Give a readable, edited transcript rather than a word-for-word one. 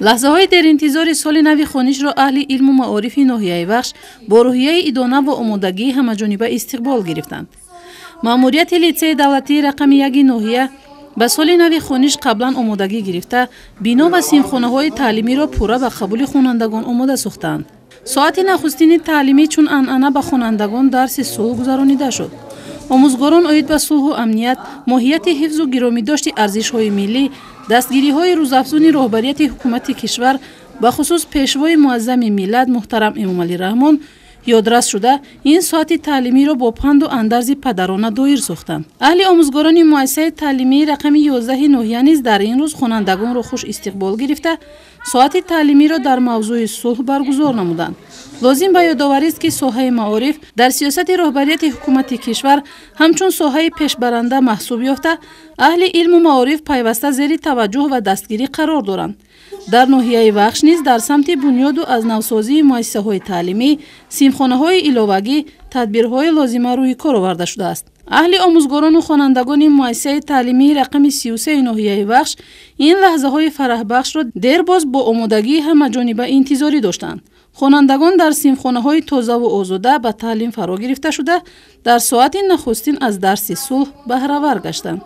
Лаҳзаҳои деринтизори соли нави хонишро аҳли илму маорифи ноҳияи Вахш бо рӯҳияи идона ва омодагии ҳамаҷониба истиқбол гирифтанд. Маъмурияти литсеи давлатии рақами яки ноҳия ба соли нави хониш қаблан омодагӣ гирифта, бино ва синфхонаҳои таълимиро пурра ба қабули хонандагон омода сохтаанд. Соати нахустини таълимӣ чун анъана ба хонандагон дарси сулҳ гузаронида шуд. Омӯзгорон оид ба сулҳу амният, моҳияти ҳифзу гиромидошти арзишҳои миллӣ, дастгириҳои рӯзафзуни роҳбарияти ҳукумати кишвар, бахусус пешвои муаззами миллат муҳтарам Эмомалӣ Раҳмон ёдрас шуда, ин соати таълимиро бо панду андарзи падарона доир сохтанд. Аҳли омӯзгорони муассисаи таълимии рақами 11 ноҳия низ дар ин рӯз хонандагонро хуш истиқбол гирифта, соати таълимиро дар мавзӯи сулҳ баргузор намуданд. Лозим ба ёдоварист, ки соҳаи маориф дар сиёсати роҳбарияти ҳукумати кишвар ҳамчун соҳаи пешбаранда маҳсуб ёфта, аҳли илму маориф пайваста зери таваҷҷӯҳ ва дастгирӣ қарор доранд. Дар ноҳияи Вахш низ дар самти бунёду аз навсозии муассисаҳои таълимӣ, синфхонаҳои иловагӣ тадбирҳои лозима рӯи кор оварда шудааст. Аҳли омӯзгорону хонандагони муассисаи таълимии рақами 33 ноҳияи Вахш ин лаҳзаҳои фараҳбахшро дербоз бо омодагии ҳамаҷониба интизорӣ доштанд. Хонандагон дар синфхонаҳои тозаву озода ба таълим фаро гирифта шуда, дар соати нахустин аз дарси сулҳ баҳравар гаштанд.